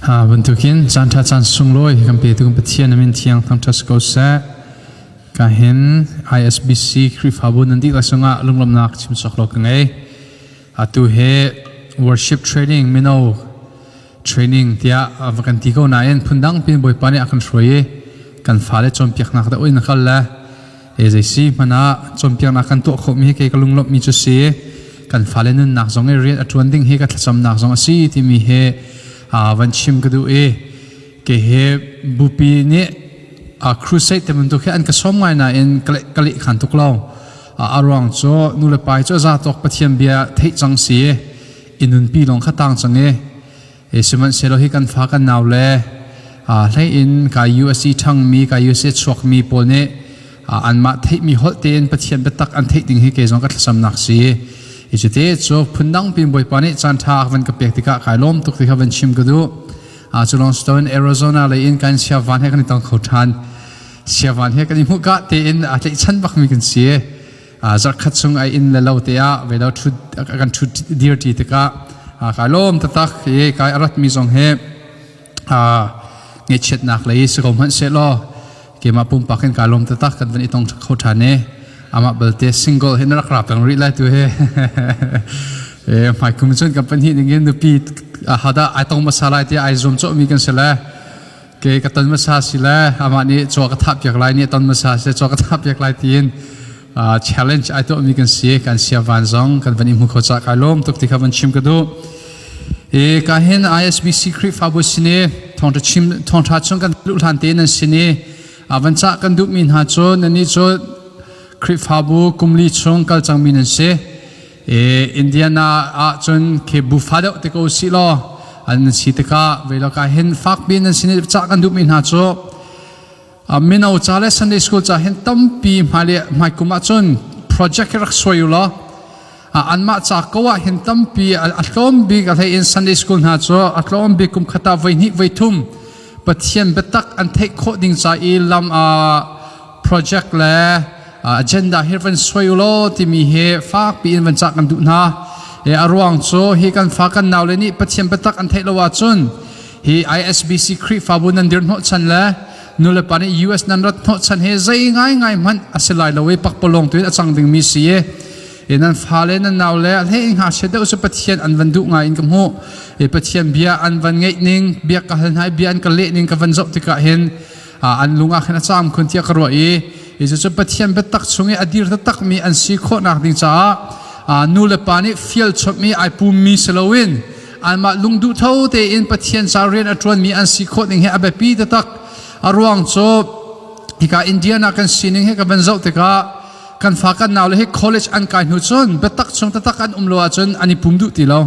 Ha bantukin caan ṭha caan sunglawi kan petu kan Pathian a min thiang thangṭhat si ko seh. Ka hin ISBC Khrihfabu nan dihlak sungah lunglawmhnak chim cawk lo ka ngei. Atu hi worship training mino training tiah va kan ti ko nain phundang pin Bawipa nih a kan hruai i kan fale cawnpiaknak dah in kal le e zeisi hmanh ah cawnpiaknak kan tuah khawhmi hi kei ka lunglawmhmi cu si. Kan fale nunnak zong i rian a ṭuan ding hi ka thlacamnak zong a si timi hi van chim ka duh i ke he bupi nih crusade te bantuk hi an ka sawm ngai nain ka leh khan tuk lo. A ruang cu nu le pa cu za tawk Pathian bia theih cang si i nunpi lawng kha tang cang i e sihmanhsehlaw hi kan fa kan nau le hlei in ka USA ṭhang mi ka USA chuak mi pawl nih anmah theihmi holh tein Pathian biatak an theih ding hi kei zong ka thlacamnak si. I cute cu phundang pin Bawipa nih caan ṭha a van ka pek tikah kai lawm tuk ti kha van chim ka duh. Cu lawng stone Arizona lei in kan siavan he kan i tong kho ṭhan. Siavan he kan i hmuh ka tein a tlaihchan bakmi kan si. Zarhkhat chung ai inn le lo te ah velo ṭhut kan ṭhut dir ṭi tikah kai lawm taktak i kai a ratmi zong he ngaihchiatnak lei si ko hmanh sehlaw keimah pumpak in kai lawm taktak kan van i tong kho ṭhan i amah balte single hi na rak ra peng rih lai tu hi e hmaikum cun kan pahnih ning in nupi hada ai tong hmasa lai ti ai zuam cawhmi kan si le ke ka ton hmasa si le amah nih chaw ka thah piak lai nih ton hmasa si chaw ka thah piak lai tiin challenge ai tuahmi kan si. Kan sia van zong kan van i hmu kho ca kai lawm tuk ti kha van chim ka duh. E ka hin ISBC Khrihfabu sin i thawngṭha chim thawngṭha chung kan luh hlan te nan sin i van cah kan duhmi hna cu nannih cu Khrihfabu kumli chung kal cangmi nan si. E Indiana ah cun khi bufa deuh te ko si law an si tikah velo ka hin fakpi nan sin i cah kan duhmi hna cu mino ca le Sunday school ca hin tampi hmailei hmaikum ah cun project hi rak suai u law anmah ca ko ah hin tampi a tlawm bik a hlei in Sunday school hna cu a tlawm bik kum khat ah voi hnih voi thum Pathian biatak an theih khawh ding ca i lam project le agenda hi van suai u law timi hi fakpi in van cah kan duh hna. A ruang cu hi kan fa kan nau le nih Pathian biatak an theih lo ahcun hi ISBC Khrihfabu nan dir hnawh chan le nulepa nih US nan rat hnawh chan he zei ngai ngai hmanh a si lai lo i pakpalawng tuin a cang dingmi si i e nan fale nan nau le hlei ngakchia deuh cu Pathian an van duh ngai in ka hmuh. E Pathian bia an van ngeih ning, bia ka hal hna i bia an ka leh ning ka van zoh tikah hin an lung ah khin a caam khun tiah ka ruah i i cu Pathian biatak chung i a dir taktak mi an si khawhnak ding caah nu le pa nih fial chommi ai pummi si loin anmah lungduh tho tein Pathian ca rian a ṭuanmi an si khawh ding hi a biapi taktak. A ruang cu hika Indiana kan sining hi ka van zoh tikah kan fa kan nau le hi college an kai hnu cun biatak chung taktak an um lo ahcun an i pum duh ti lo.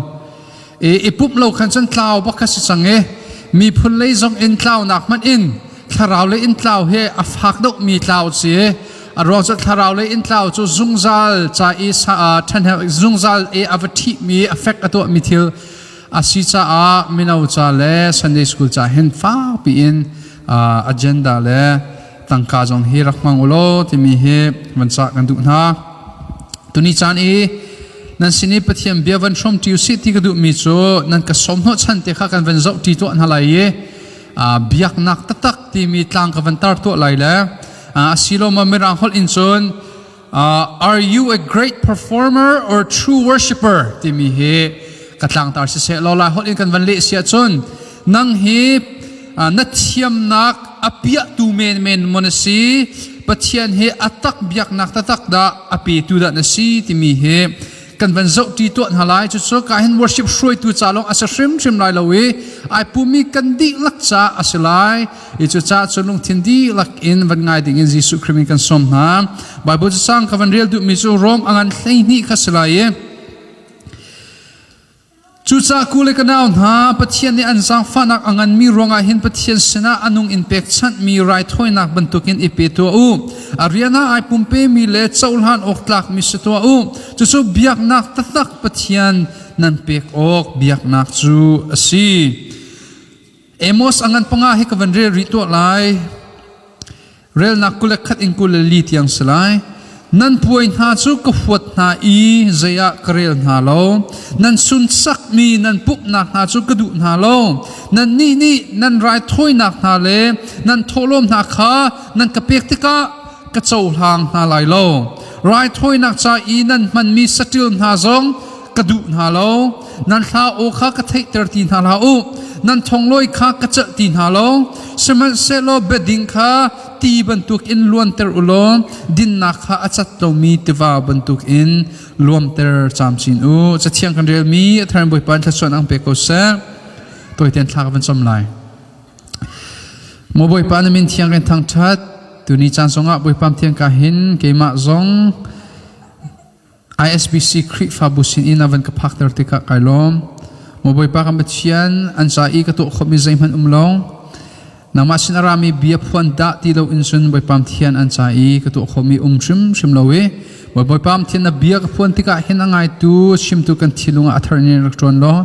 E i pumh lo khan cun tlau bak kha si cang i miphun lei zong in tlaunak hmanh in thlarau lei in tlau hi a fak deuh mi tlau si. A ruang cu thlarau lei in tlau cu zungzal ca i zungzal i a va ṭhih mi a fek a tuah mi thil a si caah mino ca le Sunday school ca hin fakpi in agenda le tangka zong hi rak hmang u law timi hi van cah kan duh hna. Tuni caan i nan sin i Pathian bia van hrawm ṭi usih ti ka duhmi cu nan ka sawm hnawhchan te kha kan van zoh ṭi tuah hna lai i biaknak taktak timi tlang ka van tar tuah lai le asiloma mirang holh in cun "Are you a great performer or true worshipper?" timi hi ka tlangtar siseh law lai holh in kan van leh si ahcun nang hi na thiamnak a piahtu menmen maw na si, Pathian hi a tak biaknak taktak dah a petu dah na si timi hi kan van zoh ṭi tuah hna lai. Cucu ka hin worship hruaitu ca lawng a si hrimhrim lai lo i ai pumi kan dihlak ca a si lai i cu ca cu lungthin dihlak in van ngai ding in Jesuh Khrih min kan sawm hna. Bible cacang ka van rel duhmi cu Rom a ngan 12 kha si lai i cucaah ku le ka nau hna, Pathian nih an zaangfahnak a nganmi ruangah hin Pathian sinah a nung in pekchanhmi raithawinak bantukin i pe tuah u. A rian ah ai pumpemi le cohlan awk tlakmi si tuah u. Cucu biaknak taktak Pathian nan pek awk biaknak cu a si. Amos a ngan panga hi ka van rel rih tuah lai. Relnak 21 in 24 tiang si lai. Nan puai hna cu ka huat hna i zei ah ka rel hna lo. Nan sunsakmi nan pumhnak hna cu ka duh hna lo. Nannih nih nan raithawinak hna le nan thawhlawm hna kha nan ka pek tikah ka cohlang hna lai lo. Raithawinak ca i nan hmanmi saṭil hna zong ka duh hna lo. Nan hla aw kha ka theihter ti hna hlah u. Nan thonglawi kha ka celh ti hna lo. Sihmanhsehlaw biading kha ti bantuk in luanter u law dinnak kha a cat lomi tiva bantuk in luamter camcin u. Cathiang kan relmi a thar Bawipa in thluachuah ang pe ko seh. Tawitein thla ka van cam lai. Maw Bawipa na min thiang kan thangṭhat. Tuni caan zongah Bawipa thiang ka hin keimah zong ISBC Khrihfabu sin in a van ka phakter tikah kai lawm. Maw Bawipa kan Pathian an ca i ka tuah khawhmi zeihmanh um lo. Nangmah sin a rami bia phuan dah ti lo in cun Bawipa Thian an ca i ka tuah khawhmi um hrimhrim lo i Bawipa Thian na bia ka phuan tikah hin a ngaitu chimtu kan thinlung ah a thar in rak ṭuan law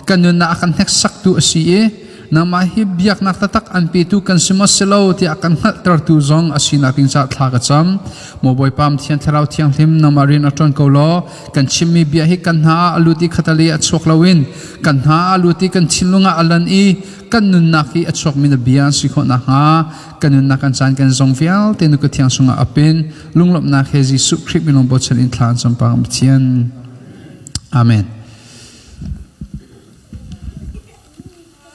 kan nunnak a kan hneksaktu a si i nangmah hi biaknak taktak an petu kan si maw si lo tiah kan hngalhtertu zong a sinak ding caah thla ka cam. Maw Bawipa Thiang Thlarau Thianghlim nangmah rian a ṭuan ko law kan chimmi bia hi kan hna ah a lut i khatali a chuak loin kan hna ah a lut i kan thinlung ah a lan i kan nunnak hi a chuakmi na bia an si khawh nakhnga kan nunnak kan caan kan zong vialte nu ka thiang chungah apin lunglawmhnak he Jesuh Khrih minung bochan in thla an cam pang Pathian. Amen.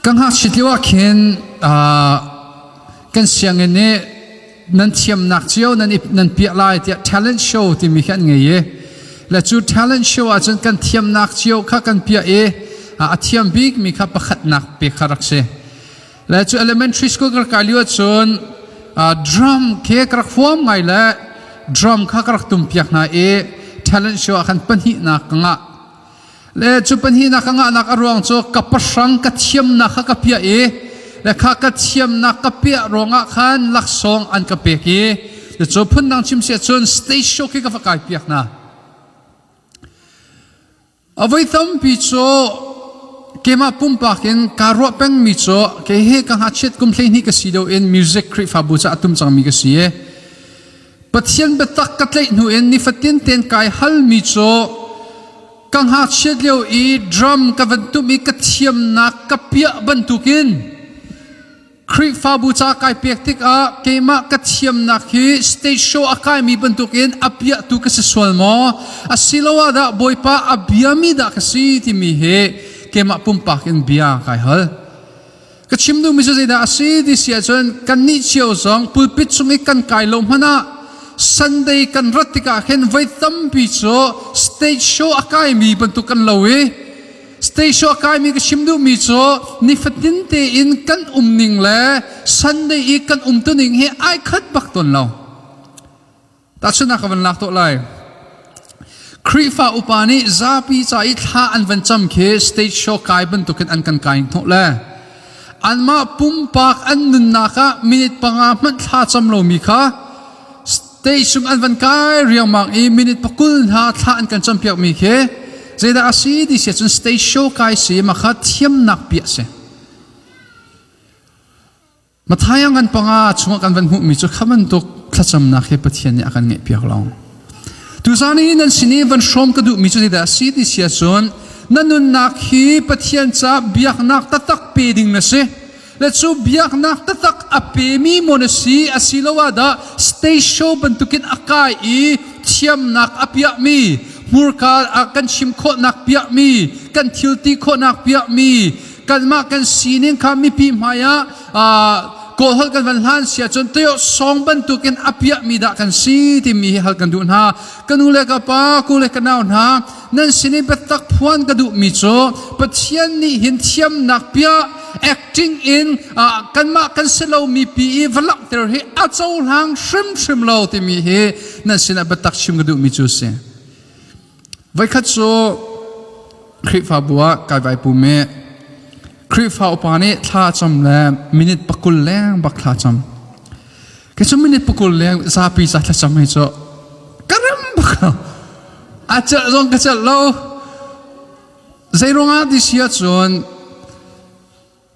Ka ngakchit lio ah khin kan sianginn nih nan thiamnak cio nan nan piah lai tiah talent show timi khi an ngei i le cu talent show ahcun kan thiamnak cio kha kan piah i a thiam bikmi kha pakhatnak pe kha rak si. Le cu elementary school ka rak kai lio ahcun drum khi ka rak huam ngai le drum kha ka rak tum piak hna i talent show ah khan pahnihnak ka ngah. Le cu pahnihnak ka ngahnak a ruang cu ka pahrang ka thiamnak kha ka piah i le kha ka thiamnak ka piah ruangah khan laksawng an ka pek i cu phundang chim si ahcun stage show khi ka va kai piak hna. A voi tampi cu keimah pumpak in kaa ruah pengmi cu kei he ka ngakchiat kum 12 ka si deuh in music Khrihfabu ca a tum cangmi ka si i Pathian biatak ka tlaih hnu in nifatin tein kai halmi cu ka ngakchiat lio i drum ka van tum i ka thiamnak ka piah bantukin Khrihfabu ca kai pek tikah keimah ka thiamnak hi stage show a kaimi bantukin a piahtu ka si sual maw asiloah dah Bawipa a biami dah ka si timi hi keimah pumpak in bia kai hal. Ka chim duhmi cu zeidah a si ti si ahcun kannih cio zong pulpit cung i kan kai lo hmanh ah Sunday kan rat tikah khin voi tampi cu stage show a kaimi bantuk kan lo i stage show a kaimi ka chim duhmi cu nifatin tein kan umning le Sunday i kan umtuning hi ai khat bak tawn lo. Tahchunhnak ka van lak tuah lai. Khrihfa upa nih zapi ca i thla an van cam khi stage show kai bantukin an kan kai hnawh le anmah pumpak an nunnak ah minute panga hmanh thla cam lomi kha stage cung an van kai riangmang i minute pakul hna thla an kan campiak mi khi zeidah a si ti si cun stage show kai si ma kha thiamnak piah si. Matthai ah ngan panga chungah kan van hmuhmi cu kha bantuk thlacamnak hi Pathian nih a kan ngeihpiak lo. Tuzan i nan sin i van hrawm ka duhmi cu zeidah a si ti si ahcun na nunnak hi Pathian caah biaknak taktak pe ding na si. Le cu biaknak taktak a pemi maw na si asiloah dah stage show bantukin a kai i thiamnak a piahmi hmurka kan chim khawhnak piahmi kan thil ti khawhnak piahmi kanmah kan sining kha mipi hmaiah kawlholh kan van hlan si ahcun tayo song bantukin a piahmi dah kan si timi hi hal kan duh hna. Ka nu le ka pa, ku le ka nau hna, nan sin i biatak phuan ka duhmi cu Pathian nih hin thiamnak piah acting in kanmah kan si lomi pi i va langhter hi a cohlang hrimhrim lo timi hi nan sinah biatak chim ka duhmi cu a si. Voikhat cu Khrihfabu ah kai vai pum i Khrihfa upa nih thla cam le minute pakul leng bak thla cam. Kei cu minute pakul leng zapi ca thlacam hi cu ka rem bak lo. A celh zong ka celh lo. Zei ruangah ti si ahcun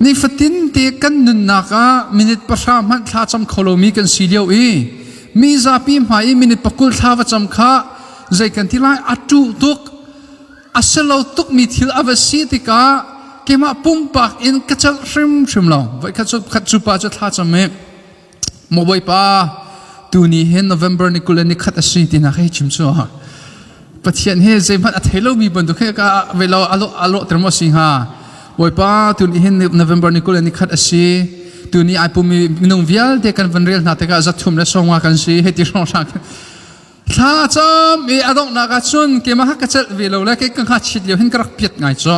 Nifatin te kan nunnak ah minute pahra hmanh thlacam kho lomi kan si lio i Mi zapi hmai i minute pakul thla va cam kha zei kan ti lai a ṭuh tuk a si lo tukmi thil a va si tikah keimah pumpak in ka celh hrimhrim lo. Voikhat cu khat cu pa cu thla cam i maw Bawipa tuni hin November ni 20 le ni khat a si ti hna hei chim cu Pathian hi zeihmanh a thei lomi bantuk he ka ve lo alo alo ter maw si hnga Bawipa tuni hin November ni 20 le ni khat a si tuni ai pumi minung vialte kan van rel hna tikah zathum le sawmnga kan si hei ti hrawng hrang thla cam i a donghnak ah cun keimah ka celh ve lo le kei ka ngakchit lio hin ka rak piat ngai cu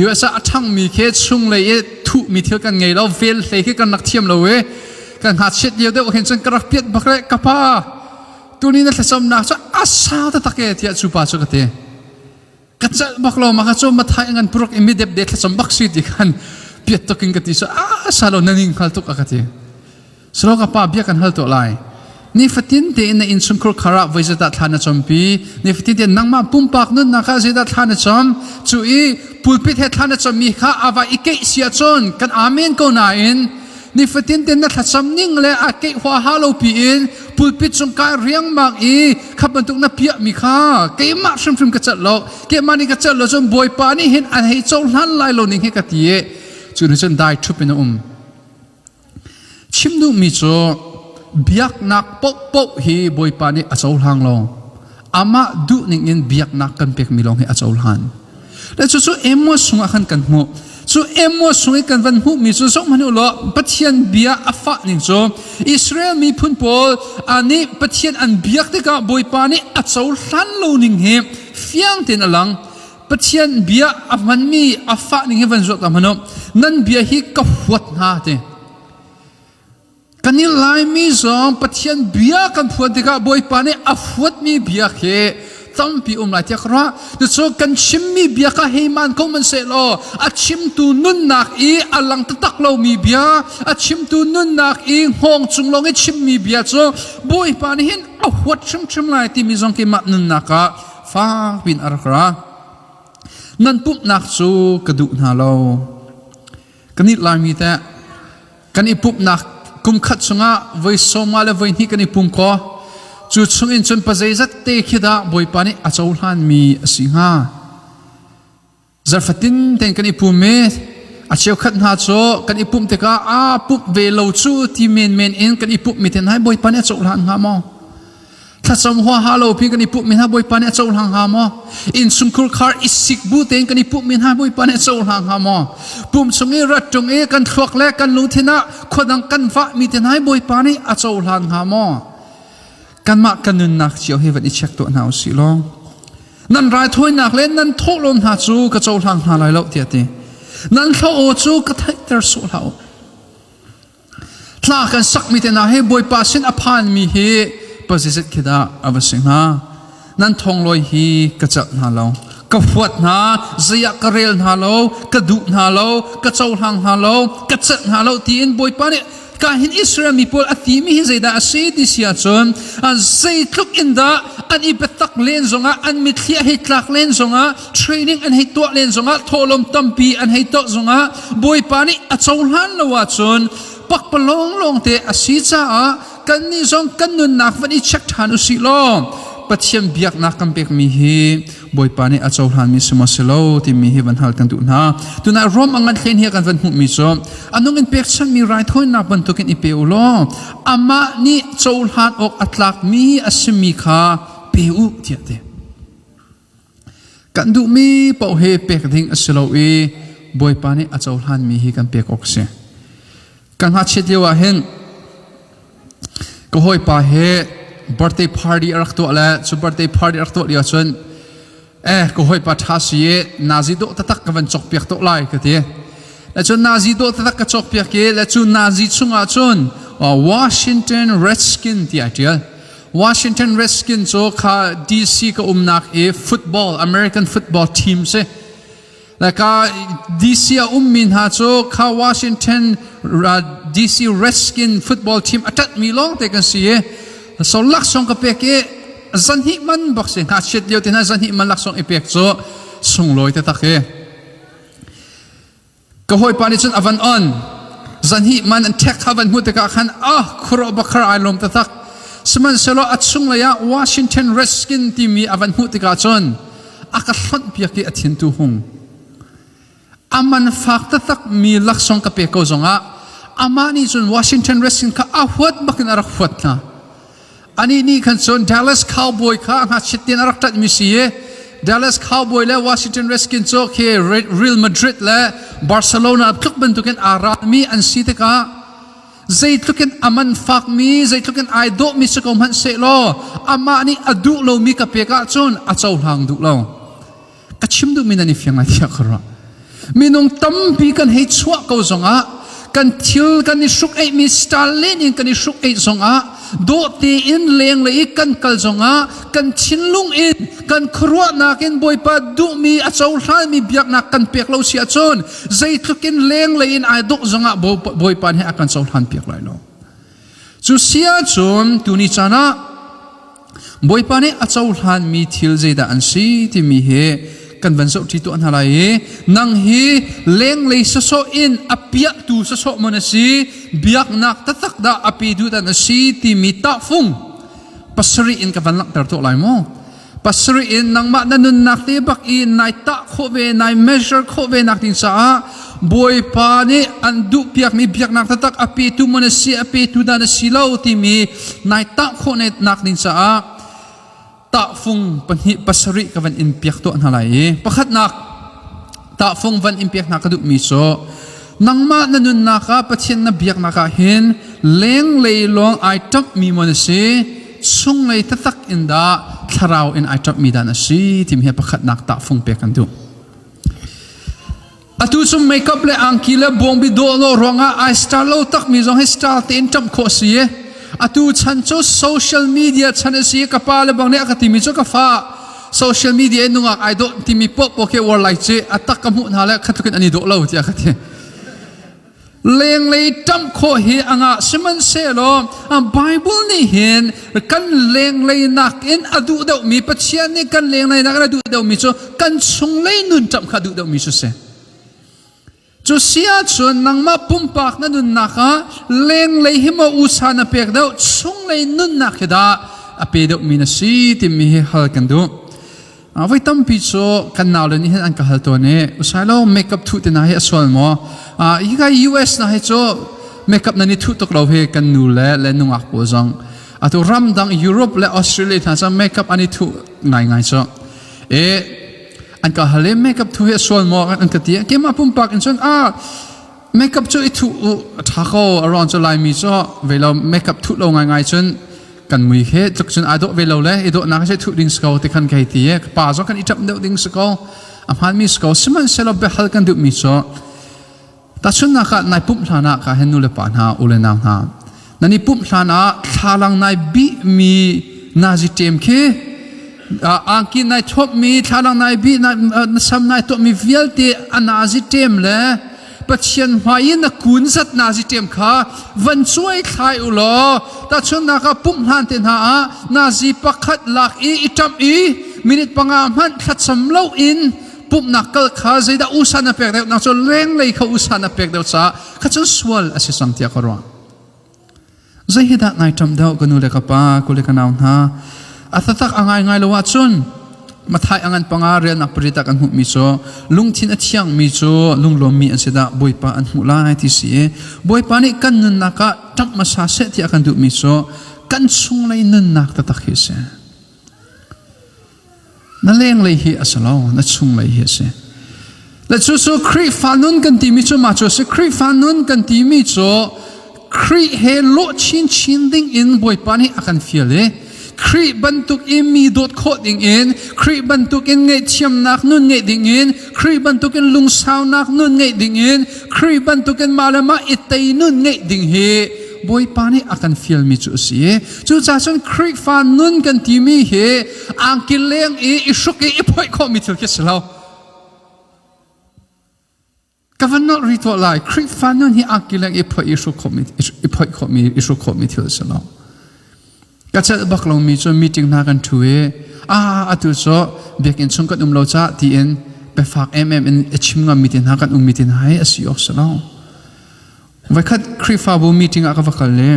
US ah a ṭhangmi khi chunglei i thuhmi thil kan ngei lo vel hlei khi kan rak thiam lo i kan ngakchiat lio deuh hin cun ka rak piat bak le ka pa tuni na thlacamnak cu a sau taktak e tiah cu pa cu ka ti ka celh bak lo maka cu mathai ngan puruk i midep de thlacam bak si ti khan piat tuk in ka ti so a sa lo na ning hngal tuk a ka ti Silo ka pa bia kan hal tuah lai. Nifatin tein na innchungkhur khar ah voi zeidah thla na campi? Nifatin tein nangmah pumpak nunnak ah zeidah thla na cam? Cu i pulpit he thla na cammi kha ava i keih si ahcun kan amen ko nain nifatin tein na thlacam ning le a keih huaha lo piin pulpit cung kai riangmang i kha bantuk na piahmi kha keimah hrimhrim ka celh lo keimah nih ka celh lo cun Bawipa nih hin an hei cohlan lai lo ning hi ka ti i cu nih cun dai ṭhup in a um. Chim duhmi cu biaknak paohpaoh hi Bawipa nih a cohlang lo. Amah duhning in biaknak kan pekmi lawng hi a cohlan. Le cucu Amos chungah khan kan hmuh. Cu Amos chung i kan van hmuhmi cu zohhmanh u law Pathian bia a fah ning cu Israel miphun pawl nih Pathian an biak tikah Bawipa nih a cohlan lo ning hi fiang tein a lang. Pathian bia a hmanmi a fah ning hi van zuat ta hmanh u. Nan bia hi ka huat hna ti. Kan i Laimi zong Pathian bia kan phuan tikah Bawipa nih a huatmi bia khi tampi um lai tiah ka ruah. Cucu kan chimmi bia kha hei man ko man sehlaw a chimtu nunnak i a lang taktak lomi bia, a chimtu nunnak i hngawng cung lawng i chimmi bia cu Bawipa nih hin a huat hrimhrim lai timi zong keimah nunnak ah fak piin a rak ra. Nan pumhnak cu ka duh hna lo. Kan i Laimi teh kan i pumhnak kum khat chungah voi sawma le voi hnih kan i pum kaw cu chungin cun pazeizat te khi dah Bawipa nih a cohlanmi a si hnga. Zarfatin tein kan i pum i a cheukhat hna cu kan i pumh tikah aa pumh ve lo cu ti menmen in kan i pumh mi te hna Bawipa nih a cohlan hnga maw? Thlacam huaha lo pi kan i pumh mi hna Bawipa nih a cohlang hnga maw? Innchungkhur khar i sik bu tein kan i pumh mi hna Bawipa nih a cohlang hnga maw? Pum chung i rat ṭung i kan thluak le kan lungthin ah khuadang kan vah mi te hna Bawipa nih a cohlan hnga maw? Kanmah kan nunnak cio hi van i check tuah hna usih law nan raithawinak le nan thawhlawm hna cu ka cohlang hna lai lo tiah ti nan thlo aw cu ka theihter sawh hlah u thla kan sakmi te hna hi Bawipa sin a phanmi hi pazizit khi dah a va si hnga nan thonglawi hi ka celh hna lo ka huat hna zeiah ka rel hna lo ka duh hna lo ka cohlang hna lo ka celh hna lo tiin Bawipa nih ka hin Israel mi pawl a timi hi zeidah a si ti si ahcun zeitluk in dah an i biatak len zongah an mitthli a hei tlak len zongah training an hei tuah len zongah thawhlawm tampi an hei tuah zongah Bawipa nih a cohlan lo ahcun pakpalawng lawngte a si caah kannih zong kan nunnak van i check ṭhan u sih law Pathian biaknak kan pekmi hi Bawipa nih a cohlanmi si maw si lo timi hi van hal kan duh hna. Tunah Rom a ngan thlen hi kan van hmuhmi cu a nung in pekchanhmi raithawinak bantukin i pe u law amah nih cohlan awk a tlakmi a simi kha pe u tiah ti. Kan duhmi paoh hi pek ding a si lo i Bawipa nih a cohlanmi hi kan pek awk a si. Ka ngakchiat lio ah hin ka hawipa he birthday party a rak tuah le cu birthday party a rak tuah lio ahcun eh ka hawipa ṭha si i nazi dawh taktak ka van cawkpiak tuah lai ka ti. Le cun nazi dawh taktak ka cawkpiak i le cu nazi chungah cun Washington Redskin ti ai ṭial. Washington Redskin cu kha DC ka umnak i football American football team si. Ka DC a ummi hna cu kha Washington DC Redskin football team a ṭanhmi lawngte kan si i so laksawng ka pek i zanhnih man bak si ngakchiat lio te hna zanhnih man laksawng i pek cu sunglawi taktak hi. Ka hawipa nih cun a van on. Zanhnih man an ṭhek kha van hmuh tikah khan ah khuaruah bakhar ai lawm taktak. Sihmanhsehlaw a chunglei ah Washington Redskin timi a van hmuh tikah cun a ka hlonh piak i a thin tu hung. A man fak taktak mi laksawng ka pek ko zongah amah nih cun Washington Redskins kha a huat bakin a rak huat hna. Anih nih khan cun Dallas Cowboy kha a ngakchiat tein a rak ṭanhmi si i Dallas Cowboy le Washington Redskins cu khi Real Madrid le Barcelona tluk bantukin aa ralmi an si tikah zeitluk in a man fakmi zeitluk in ai dawhmi si ko hmanh sehlaw amah nih a duh lomi ka pek ahcun a cohlang duh lo. Ka chim duhmi nan i fiang lai tiah ka ruah. Minung tampi kan hei chuah ko zongah kan thil kan i hruk eihmi style len in kan i hruk eih zongah dawh tein lenglei i kan kal zongah kan thinlung in kan khuaruahnak in Bawipa duhmi a cohlanmi biaknak kan pek lo si ahcun zeitluk in lenglei in ai dawh zongah Bawipa nih a kan cohlan piak lai lo. Cu si ahcun tuni caan ah Bawipa nih a cohlanmi thil zeidah an si timi hi kan van zohṭi tuah hna lai i nang hi lenglei sawsawh in a piahtu sawsawh maw na si biaknak taktak dah a pe duh dah na si timi tahfung pasarih in ka van langhter tuah lai mu. Pasarih in nangmah na nunnak te bak i nai tah khawh ve nai measure khawh ve nak ding caah Bawipa nih an duh piakmi biaknak taktak a petu maw na si a petu dah na si lo timi nai tah khawh nak ding caah tahfung pahnih pasarih ka van in piak tuah hna lai i pakhatnak tahfung van in piak hna ka duhmi cu nangmah na nunnak ah Pathian na biaknak ah hin lenglei lawng ai ṭamhmi maw na si chunglei taktak in dah thlarau in ai ṭamhmi dah na si timi hi pakhatnak tahfung pek kan duh. Atu cu makeup le angki le bawngbi dawh lo ruangah ai star lo takmi zong hi star tein ṭamh khawh si. Atu chan cu social media chan a si. Ka pa le bang nih a ka timi cu ka fa social media in nungak ai dawh timi poah khi uar lai ci a tak ka hmuh hna le khat in an i dawh lo tiah ka ti. Lenglei ṭamh khawh hi a ngah sihmanhsehlaw Bible nih hin kan lenglei nakin a duh deuhmi Pathian nih kan lenglei nakin a duh deuhmi cu kan chunglei nun ṭamh kha a duh deuhmi cu si. Cu si ahcun nangmah pumpak na nunnak ah lenglei hi maw usa na pek deuh chunglei nunnak hi dah a pe deuhmi na si timi hi hal kan duh. Voi tampi cu kan naule nih hin an ka hal tawn i usailo makeup thuh te hna hi a sual maw? Hi US na hi cu makeup nan i thuh tuk lo hi kan nu le le nungak pawl zong atu ramdang Europe le Australia hna cu makeup an i thuh ngaingai cu e an ka hal i makeup thuh hi a sual maw an ka ti keimah pumpak in cun a makeup cu i thuh u a ṭha ko a ruang cu Laimi cu ve lo makeup thuh lo ngaingai cun kan mui he tluk cun ai dawh ve lo le i dawhnak he thuh ding si ko ti khan kai ti e pa zong kan i ṭap deuh ding si ko a hmaanmi si ko sihmanhsehlaw biahal kan duhmi cu tahchunhnak ah nai pumh hlan ah ka hen nu le pa hna u le nau hna nan i pumh hlan ah thlalang nai bihmi nazi ṭem khi angki nai thuammi thlalang nai bih na sam nai tuahmi vialte a nazi ṭem le Pathian hmai in na kun zat nazi ṭem kha van cuai thlai u law tahchunhnak ah pumh hlan te hna ah nazi pakhat lak i i ṭamh i minute panga hmanh thlacam lo in pumhnak kal kha zeidah usa na pek deuh nak cu lenglei kha usa na pek deuh caah kha cun sual a si cang tiah ka ruah. Zei hi dah ngai ṭam deuh ka nu le ka pa, ku le ka nau hna. A tatak a ngai ngai lo ahcun Mathai a ngan panga rialnak pariat ah kan hmuhmi cu lungthin a thiangmi cu lunglawmmi an si dah Bawipa an hmuh lai ti si i Bawipa nih kan nunnak ah ṭamh hmasa seh tiah kan duhmi cu kan chunglei nunnak taktak hi a si. Na lenglei hi a si lo, na chunglei hi a si. Le cucu Khrihfa nun kan timi cu mah cu a si. Khrihfa nun kan timi cu Khrih he lawh chinchin ding in Bawipa nih a kan fial i Khrih bantuk in mi dawt khawh ding in Khrih bantuk in ngaihthiamnak nun ngeih ding in Khrih bantuk in lungsaunak nun ngeih ding in Khrih bantuk in mah le mah i tei nun ngeih ding hi Bawipa nih a kan fialmi cu a si i cucaah cun Khrihfa nun kan timi hi angki leng i i hruk i i phoih khawhmi thil khi a si lo. Ka van nolh rih tuah lai Khrihfa nun hi angki leng i phoih i hruk khawhmi i phoih khawhmi i hruk khawhmi thil a si lo. Ka celh bak lomi cu meeting hna kan ṭhu i ah atu cu biakinn chung kan um lo caah tiin biafak emem in a chim ngammi te hna kan ummi te hna hi a si awk si lo. Voikhat Khrihfabu meeting ah ka va kal i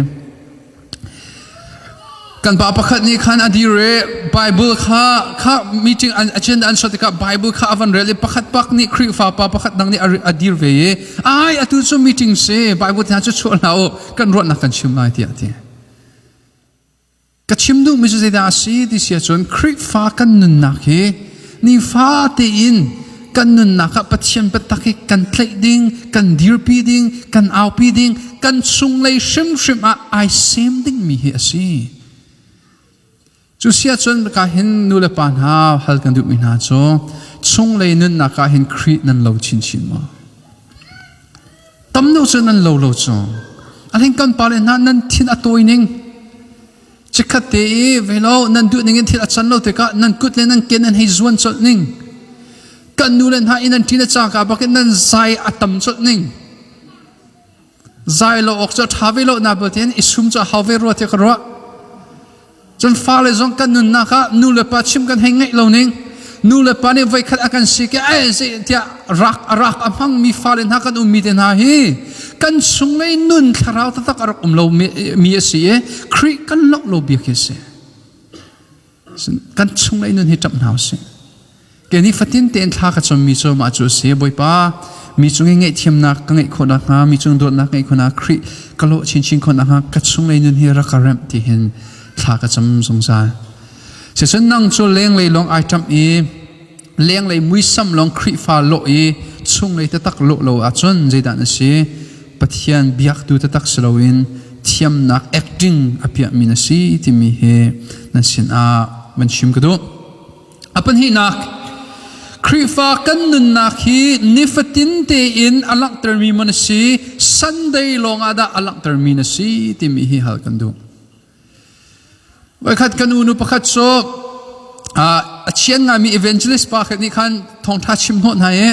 Kan pa pakhat nih khan a dir i Bible kha kha meeting an agenda an shot tikah Bible kha a van rel i pakhat pak nih Khrihfa pa pakhat dang nih a dir ve i ai atu cu meeting si Bible hna cu chuah hlah u kan ruahnak kan chim lai tiah a ti. Ka chim duhmi cu zeidah a si ti si ahcun Khrihfa kan nunnak hi nifa tein kan nunnak ah Pathian biatak hi kan tlaih ding, kan dirpi ding, kan aupi ding, kan chunglei hrimhrim ah ai sem dingmi hi a si. Cu si ahcun ka hin nu le pa hna hal kan duhmi hna cu chunglei nunnak ah hin Khrih nan lo chinchin maw? Tam deuh cu nan lo lo cu. Alhin kan pale hna nan thin a tawi ning. Chikkhat te i velo nan duh ning in thil a can lo tikah nan kut le nan ke nan hei zuan colh ning. Kan nu le hna in nan ṭin a cangka bakin nan zai a tam colh ning. Zai lo awk cu a ṭha ve lo na batin i sum cu a hau ve rua tiah ka ruah. Cun fale zong kan nunnak ah nu le pa chim kan hei ngaih lo ning. Nu le pa nih voikhat a kan si ke ai zei tiah rak a rak a hmangmi fale hna kan ummi te hna hi kan chunglei nun thlarau taktak a rak um lo mi a si i Khrih kan loh lo bia khi a si. Kan chunglei nun hi ṭap hna usih. Ke ni fatin tein thla ka cammi cu mah cu a si. Bawipa, mi cung i ngaihthiamnak ka ngeih khawh nakhnga, mi cung dawtnak ngeih khawh nakhnga, Khrih ka lawh chinchin khawh nakhnga ka chunglei nun hi rak ka remh ti hin thla ka cam zungzal. Sicun nang cu lenglei lawng ai ṭamh i lenglei muisam lawng Khrihfa lawh i chunglei taktak lawh lo ahcun zeidah na si? Pathian biaktu taktak si loin thiamnak acting a piahmi na si timi hi nan sinah van chim ka duh. A pahnihnak, Khrihfa kan nunnak hi nifatin tein a langhtermi maw na si, Sunday lawng ah dah a langhtermi na si timi hi hal kan duh. Voikhat kan unu pakhat cu a chian ngaimi evangelist pa khat nih khan thawngṭha chim hnawh hna i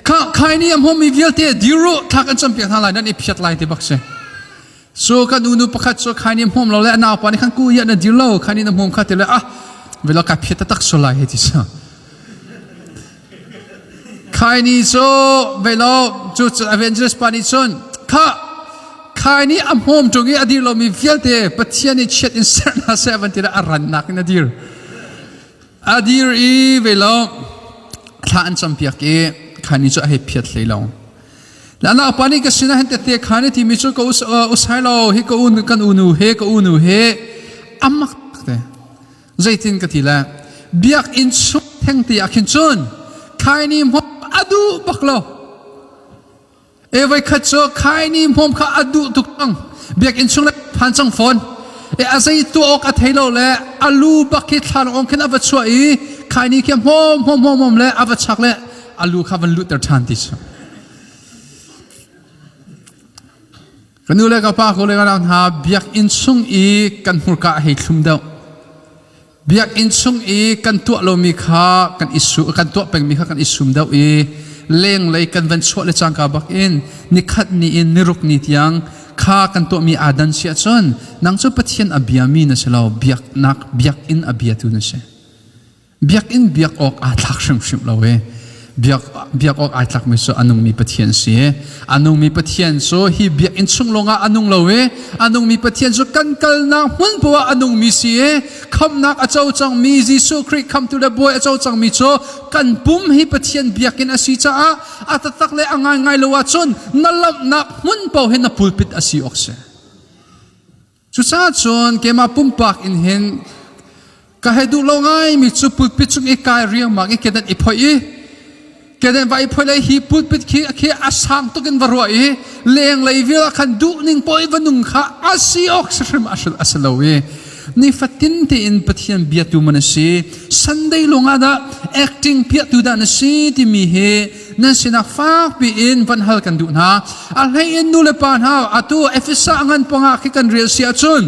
kha khai ni a hmawmi vialte dir u thla kan campiak hna lai nan i phiat lai ti bak si. So kan unu pakhat cu khaini hmawm lo le a naupa nih khan ku ya na dir lo khaini na hmawm kha ti le ah vela ka phiat tak so lai he ti sa. Khaini cu velo cu evangelist pa nih cun kha khaini a hmawm ṭung i a dir lomi vialte Pathian nih chiat in ser hna seh van ti le a rannak in a dir. A dir i velo thla an campiak i khaini cu a hei phiat hlei lo. La naupa nih ka sinah hin tette khan i timi cu ka usai lo hi ka unu kan unu he ka unu he amak te zeitin ka ti le biakinn chung theng te ah khin cun khaini hmawm a duh bak lo e voi khat cu khaini hmawm kha a duh tuk cang biakinn chung le phan cang fawn e a zei tuah awk a thei lo le a lu bak khi thlan ong khin a va chuah i khaini khi hmawm hmawm hmawm le a va chak le a lu kha van luhter ṭhan ti cu ka nu le ka pa ko le ka nau hna biakinn chung i kan hmurka a hei thlum deuh biakinn chung i kan tuah lomi kha kan isu kan tuah pengmi kha kan isum deuh i lenglei kan van chuah le cangka bak in nikhat ni in niruk ni tiang kha kan tuahmi aa dan si ahcun nang cu Pathian a biami na si lo biaknak biakinn a biatu na si Biakinn biak awk aa thlak hrimhrim lo i biak biak awk ai tlakmi cu a nungmi Pathian si. A nungmi Pathian cu hi biakinn chung lawngah a nung lo i a nungmi Pathian cu kan kalnak hmun poah a nungmi si i khamhnak a co cangmi Jesuh Khrih khamtu le bawi a co cangmi cu kan pum hi Pathian biakinn a si caah a taktak le a ngaingai lo ahcun na lamhnak hmun paoh hi na pulpit a si awk si. Cucaah cun keimah pumpak in hin ka hei duh lo ngaimi cu pulpit cung i kai riangmang i kedan i phoih i kedan va i phoih le hi pulpit khi khi a sang tuk in va ruah i lenglei vial ah khan duh ning paoh i va nung kha a si awk si hrim a si lo i nifatin tein Pathian biatu man a si Sunday lung ah dah acting piahtu dah na si timi hi nan sinah fakpi in van hal kan duh hna. A hlei in nu le pa hna atu Efesa ngan panga khi kan rel si ahcun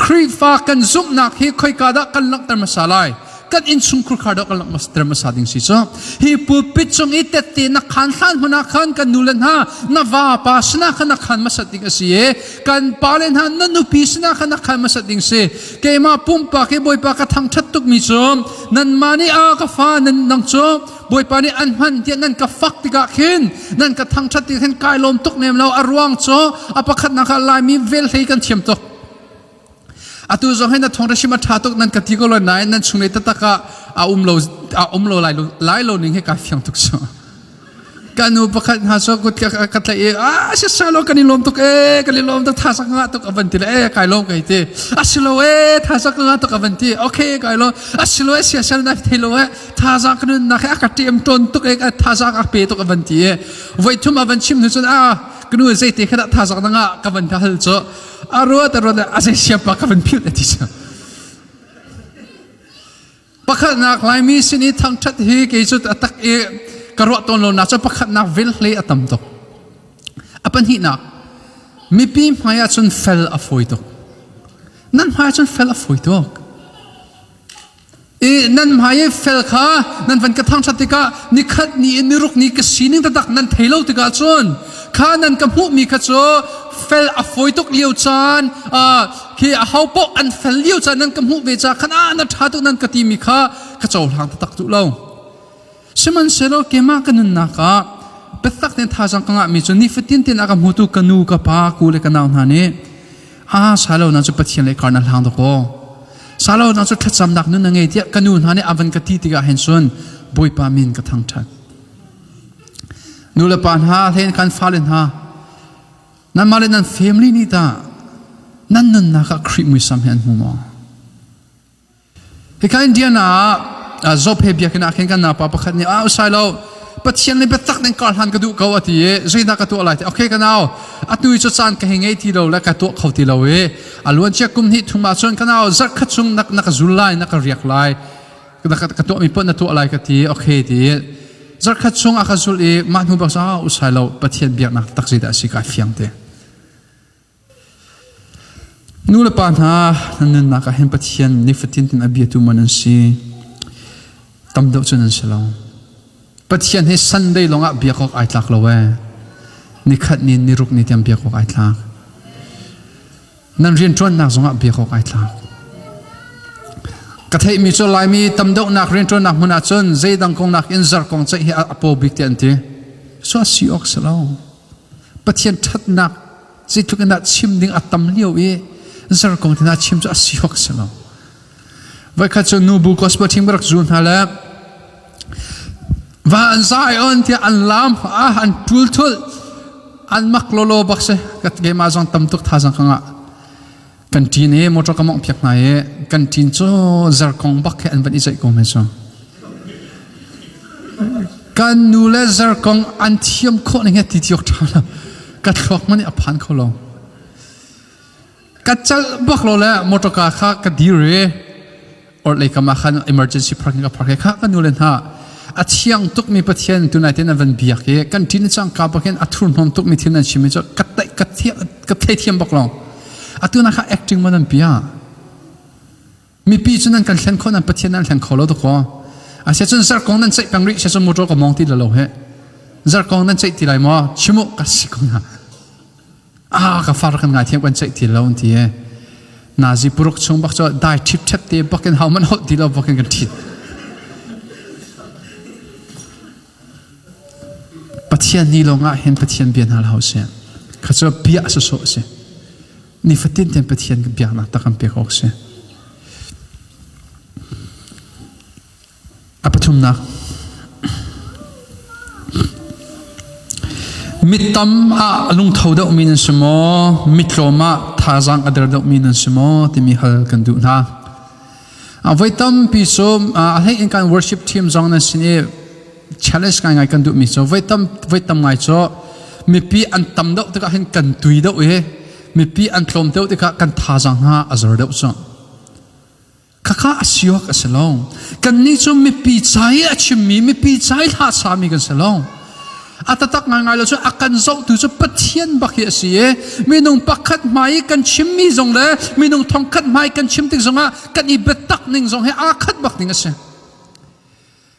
Khrihfa kan zumhnak hi khoika dah kan langhter hmasa lai? Kan innchungkhur khar dah kan langhter hmasa ding si cu. Hi pulpit cung i tette na khan hlan hmun ah khan kan nu le hna na va pa sinah khan na khan hmasat ding a si i kan pa le hna na nupi sinah khan na khan hmasat ding si. Keimah pumpak hi Bawipa ka thangṭhat tukmi cu nanmah nih a ka fa nan nang cu Bawipa nih an hman tiah nan ka fak tikah khin nan ka thangṭhat tikah khin kai lawm tuk nem lo a ruang cu a pakhatnak ah Laimi velhlei kan thiam tuk. Atu zong hi na thawngṭha chim a ṭha tuk nan ka ti ko lo nain nan chunglei taktak ah a um lo a um lo lai lo lai lo ning hi kaa fiang tuk cu. Ka nu pakhat hna cu kut ka ka tlaih i a si salo kan i lawm tuk e kan i lawm tuk thazaang ka ngah tuk a van ti le e kai lawm kai ti a si lo e thazaang ka ngah tuk a van ti okay kai lawm a si lo e siasal na thei lo e thazaang ka nunnak he a ka ṭem tawn tuk e thazaang a pe tuk a van ti e voi thum a van chim hnu cun a ka nu zeite kha dah thazaang na ngah ka van hal cu a ruat a ruat a zei siapa ka van philh ti cu pakhatnak Laimi sin i thangṭhat hi kei cu a tak i ka ruah tawn lo nak cu pakhatnak vel hlei a tam tuk a pahnihnak mipi hmai ah cun fel a fawi tuk nan hmai ah cun fel a fawi tuk I nan hmai i fel kha nan van ka thangṭhat tikah nikhat ni in niruk ni ka sining taktak nan thei lo tikah cun kha nan ka hmuhmi kha cu fel a fawi tuk lio caan khi aho paoh an fel lio caan nan ka hmuh ve ca khan ah na ṭha tuk nan ka timi kha ka cohlang taktak duh lo. Sihmanhsehlaw keimah ka nunnak ah biatak tein thazaang ka ngahmi cu nifatin tein a ka hmutu ka nu ka pa ku le ka nau hna nih ah salo na cu Pathian le kar na hlang dakaw salo na cu thlacamnak nun na ngei tiah ka nu hna nih a van ka ti tikah hin cun Bawipa min ka thangṭhat. Nu le pa hna hlen kan fale hna nanmah le nan family nih tah nan nunnak ah Khrih muisam hi an hmu maw? Hika Indiana ah Job he biakinn ah khin kan naupa pakhat nih ah usai lo Pathian le biatak ning kar hlan ka duh ko a ti i zeidah ka tuah lai ti okay ka nau atu i cu caan ka hei ngei ti lo le ka tuah kho ti lo i a luan cia kum hnih thum ah cun ka nau zarh khat chung na, na ka zul lai na ka riak lai na ka, ka tuah mi poh na tuah lai ka ti okay ti zarh khat chung a ka zul i mah hnu bak ah usai lo Pathian biaknak tak zeidah a si ka fiang te Nu le pa hna, nan nunnak ah hin Pathian nifatin tin a biatu man an si. Tam deuh cu nan si lo. Pathian hi Sunday lawngah biak awk ai tlak lo ee. Nikhat ni, niruk ni tiang biak awk ai tlak. Nan rianṭuannak zongah biak awk ai tlak. Ka theihmi cu Laimi tam deuhnak rianṭuannak hmun ah cun zeidang kong nakin zarkong ceih hi a paw bik tiah an ti. So a si awk si lo. Pathian ṭhatnak zeitluk in dah chim ding a tam lio i zarkong te hna chim cu a si awk a si lo. Voikhat cu nubu gospel team ka rak zul hna le va an zai on tiah an lam ah an ṭul thul an mak lolo bak si ka keimah zong tam tuk thazang ka ngah kan ṭin i motor ka mawngh piak hna i kan ṭin cu zarkong bak he an van i zeih ko men cu kan nu le zarkong an thiam khawh ning he ti ti awk ṭha lo ka thluak man i a phan kho lo ka cal bak lo le motor ka kha ka dir i orhlei kam ah khan emergency parking ka park kha ka nu le hna a thiang tukmi Pathian tunai te nan van biak i kan ṭin cang ka bakin a thurhnawm tukmi thil nan chim i cu ka ka ka theithiam bak lo atu na kha acting ma nan pia mipi cu nan kan thlen kho nan Pathian nan thlen kho lo dakaw asia cun zarkong nan ceih peng rih sia cun motor ka mong ti lo he zarkong nan ceih ti lai maw chimu ka si ko na ah ka far kan ngai thiam kan ceih ti lo an ti e nazi puruk chung bak cu dai ṭhip ṭhep te bakin hau man holh ti lo bakin kan ṭhit Pathian ni lawng ah hin Pathian bia hna hlah usih kha cu bia sawsawh a si nifatin ten Pathian biaknak tak kan pek awk si A pathumnak Mitam ah lungtho deuhmi nan si maw? Mitlawm ah thazaang a der deuhmi nan si maw? timi hal kan duh hna. Voi tampi cu a hlei in kan worship team zong nan sin i challenge ngai ngai kan duhmi cu voi tam voi tam ngai cu mipi an tam deuh tikah hin kan tui deuh i mipi an tlawm deuh tikah kan thazaang hna a zor deuh cu. Khakha a si awk a si lo. Kannih cu mipi ca i a chimmi, mipi ca i hla sami kan si lo. A tatak ngaingai lo cu a kan zohtu cu Pathian bak hi a si i minung pakhat hmai i kan chimmi zong le minung thongkhat hmai kan chim tik zongah kan i biatak ning zong hi aa khat bak ding a si.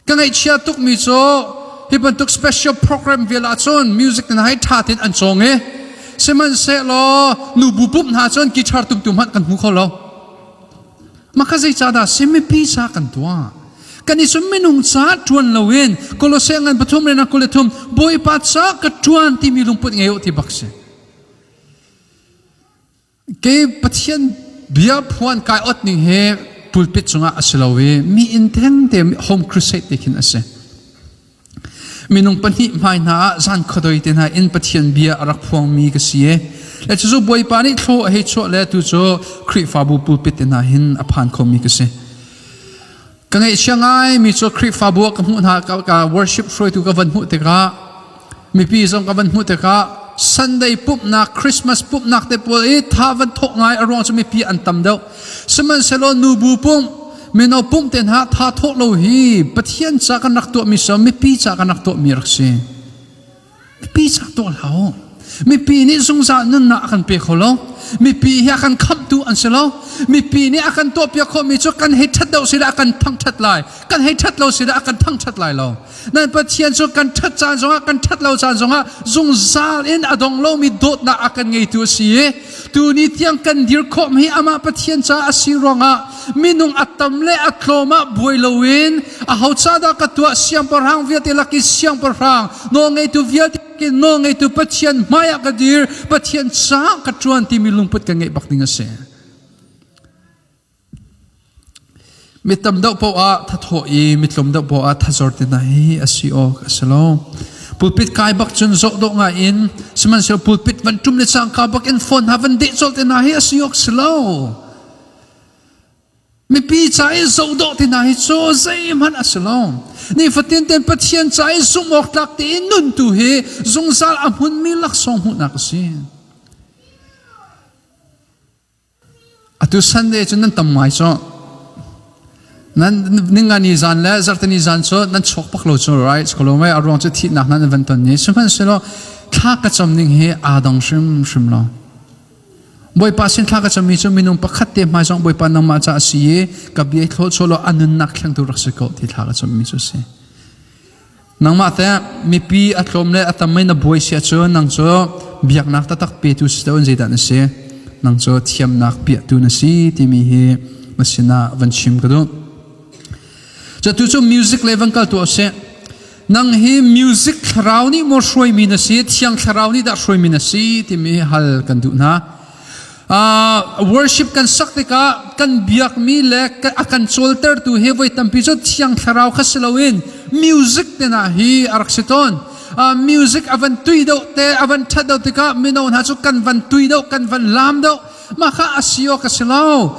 Ka ngaihchia tukmi cu hi bantuk special program vial ahcun music hna hi ṭha tein an cawng i sihmanhsehlaw nubu pumh hna cun guitar tumtu hmanh kan hmu kho lo. Mah kha zeicahdah si mipi ca kan tuah? Kan i cu minung ca ṭuan loin Kolose ngan pathum le 23 Bawipa ca ka ṭuan timi lungput ngei u ti bak si. Kei Pathian Bia phuan kai ot ning hi pulpit cungah a si lo i mi inn thengte home crusade te khin a si. Minung pahnih hmai hna ah zan khuadoi te hna in Pathian bia a rak phuangmi ka si i le cucu Bawipa nih thlaw a hei chuah le tu cu Khrihfabu pulpit te hna hin a phan khomi ka si. Ka ngaihchia ngaimi cu Khrihfabu ah ka hmuh hna ka worship hruaitu ka van hmuh tikah mipi zong ka van hmuh tikah Sunday pumhnak Christmas pumhnak te pawl i tha van thawk ngai a ruang cu mipi an tam deuh. Sihmanhsehlaw nubu pumh mino pumh te hna tha thawh lo hi Pathian ca kan rak tuahmi so mipi ca kan rak tuahmi rak si. Mipi ca tuah hlah u. Mipi nih zungzal nunnak a kan pe kho lo. Mipi hi a kan khamhtu an si lo. Mipi nih a kan tuahpiak khawhmi cu kan hei ṭhat deuh si le a kan thangṭhat lai. Kan hei ṭhat lo si le a kan thangṭhat lai lo. Nan Pathian cu kan ṭhat caan zongah kan ṭhat lo caan zongah zungzal in a dong lomi dawtnak a kan ngeitu a si i tuni tiang kan dir khawh hi amah Pathian caah a si ruangah minung a tam le a tlawm ah buai loin aho ca dah ka tuah siangpahrang vialte lak i siangpahrang nawlngeitu vialte nawlngeitu Pathian hmaiah ka dir Pathian caah ka ṭuan timi lungput kan ngeih bak ding a si. Mi tam deuh paoh ah thathawh i mi tlawm deuh paoh ah thazor te hna hi a si awk a si lo. Pulpit kai bak cun zoh dawh ngai in sihmanhsehlaw pulpit van ṭum le cangka bak in phone hna van deh colh te hna hi a si awk si lo. Mipi ca i zoh dawh te hna hi cu zeihmanh a si lo. Nifatin ten Pathian ca i zumh awk tlak tein nun tu hi zungzal a hmunmi laksawng hmuhnak a si. Atu Sunday cu nan tam ngai cu. Nan ningani zan le zartani zan cu nan chuak bak lo cu right ko mai a ruang cu thihnak nan van ton ni sihmanhsehlaw thla ka cam ning hi aa dang hrimhrim lo. Bawipa sin thla ka cammi cu minung pakhat te hmai zong Bawipa nangmah ca a si i ka bia thlaw chaw a nunnak thlengtu rak si ko ti thla ka cammi cu a si. Nangmah teh mipi a tlawm le a tam mei na buai si ahcun nang cu biaknak taktak petu si loin zeidah na si? Nang cu thiamnak piahtu na si timi hi na sinah van chim ka duh. Cu tu cu music le van kal tuah sih. Nang hi music thlarau nih maw hruaimi na si, thiang thlarau nih dah hruaimi na si timi hal kan duh hna. Worship kan sak tikah kan biakmi le a kan cawltertu hi voi tampi cu thiang thlarau kha si loin music te hna hi a rak si tawn. Music a van tui deuh te a van ṭhat deuh tikah mino hna cu kan van tui deuh kan van laam deuh mah kha a si awk a si lo.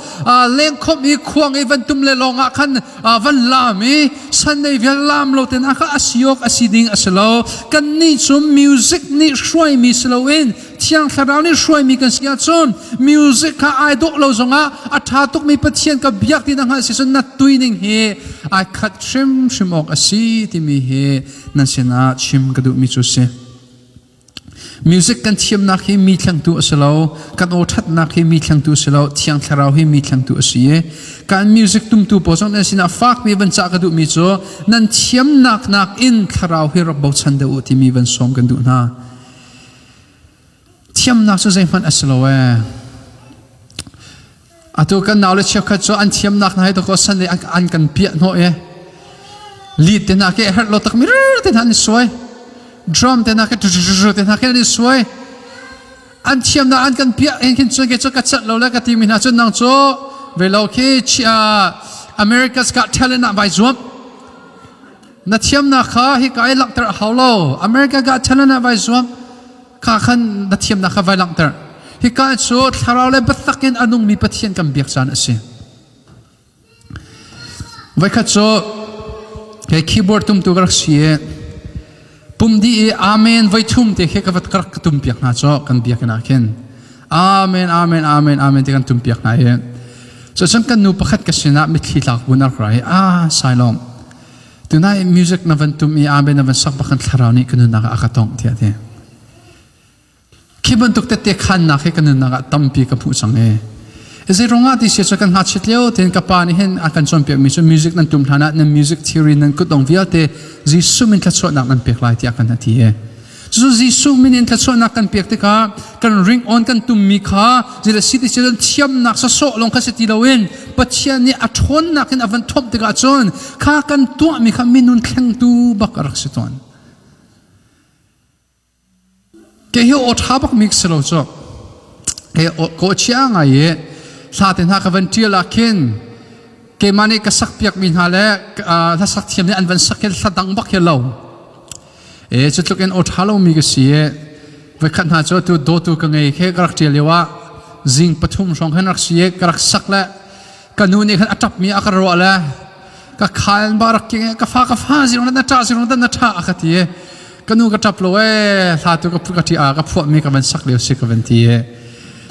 Lengkhawmh i khuang i van tum le lawng ah khan van laam i Sunday vial laam lo te hna kha a si awk a si ding a si lo. Kannih cu music nih hruaimi si loin Thiang Thlarau nih hruaimi kan si ahcun music kha ai dawh lo zongah a ṭha tukmi Pathian ka biak ti na hngalh si cun na tui ning hi ai khat hrimhrim awk a si timi hi nan sinah chim ka duhmi cu si. Music kan thiamnak hi mi thlengtu a si lo, kan aw ṭhatnak hi mi thlengtu a si lo, Thiang Thlarau hi mi thlengtu a si i kan music tumtu pawl zong nan sinah fakmi van cah ka duhmi cu nan thiamnak nakin Thlarau hi rak bochan deuh u timi van sawm kan duh hna. Thiamnak cu zeihmanh a si lo ee. Atu kan nau le cheukhat cu an thiamnak hna hi dakaw san le an kan piah hnawh i lead te hna ke herh lo tak mi te hna an i suai. Drum te hna ke te hna ke an i suai. An thiamnak an kan piah hin khin cun ke cu ka cat lo le ka ti mi hna cun nang cu ve lo khi America's Got Talent ah vai zuam. Na thiamnak kha hika i langhter a hau lo. America Got Talent ah vai zuam. Kha khan na thiamnak kha vai langhter. Hika cu thlarau le biatak in a nungmi Pathian kan biak caan a si. Voikhat cu kei keyboard tumtu ka rak si i pum dih i amen voi thum te khi ka vat ka rak ka tum piak hna cu kan biakinn ah khin amen amen amen amen ti kan tum piak hna i cu cun kan nu pakhat ka sinah mitthli tlak bun a rak ra i ah sailawm Tunai music na van tum i amen na van sak bakhan thlarau nih ka nunnak ah a ka tongh tiah ti. Khi bantuk tette khannak hi ka nunnak ah tampi ka hmuh cang e. Zei ruangah ti sia cu kan ngakchiat lio tein ka pa nih hin a kan cawnpiak mi cu music nan tum hlan ah nan music theory nan kutdong vialte Jesuh min thluachuahnak nan pek lai tiah kan ti e. Cu Jesuh min in thluachuahnak kan pek tikah kan ring on kan tummi kha zila si ti cun thiamnak sawsawh lawng kha si ti loin Pathian nih a ṭhawnnak in a van thomh tikah cun kha kan tuahmi kha minun thlengtu bak a rak si tawn. Kei hi aw ṭha bak mi si lo cu. He ko chia ngai i. Hla te hna ka van ṭial ah khin keimah nih ka sakpiakmi hna le hlasak thiam nih an van sak hin hla dang bak hi lo. E cu tluk in aw ṭha lomi ka si i voikhat hna cu tu dawtu ka ngei khi ka rak ṭial lio ah zing pathum hrawng khan rak si i ka rak sak le ka nu nih khan a ṭapmi a ka ruah le ka khal ba rak king ka fa ka fa zirong na ṭah zirong na ṭha a ka ti i ka nu ka ṭap lo ee hla tu ka ka ṭi a ka phuahmi ka van sak lio si ka van ti i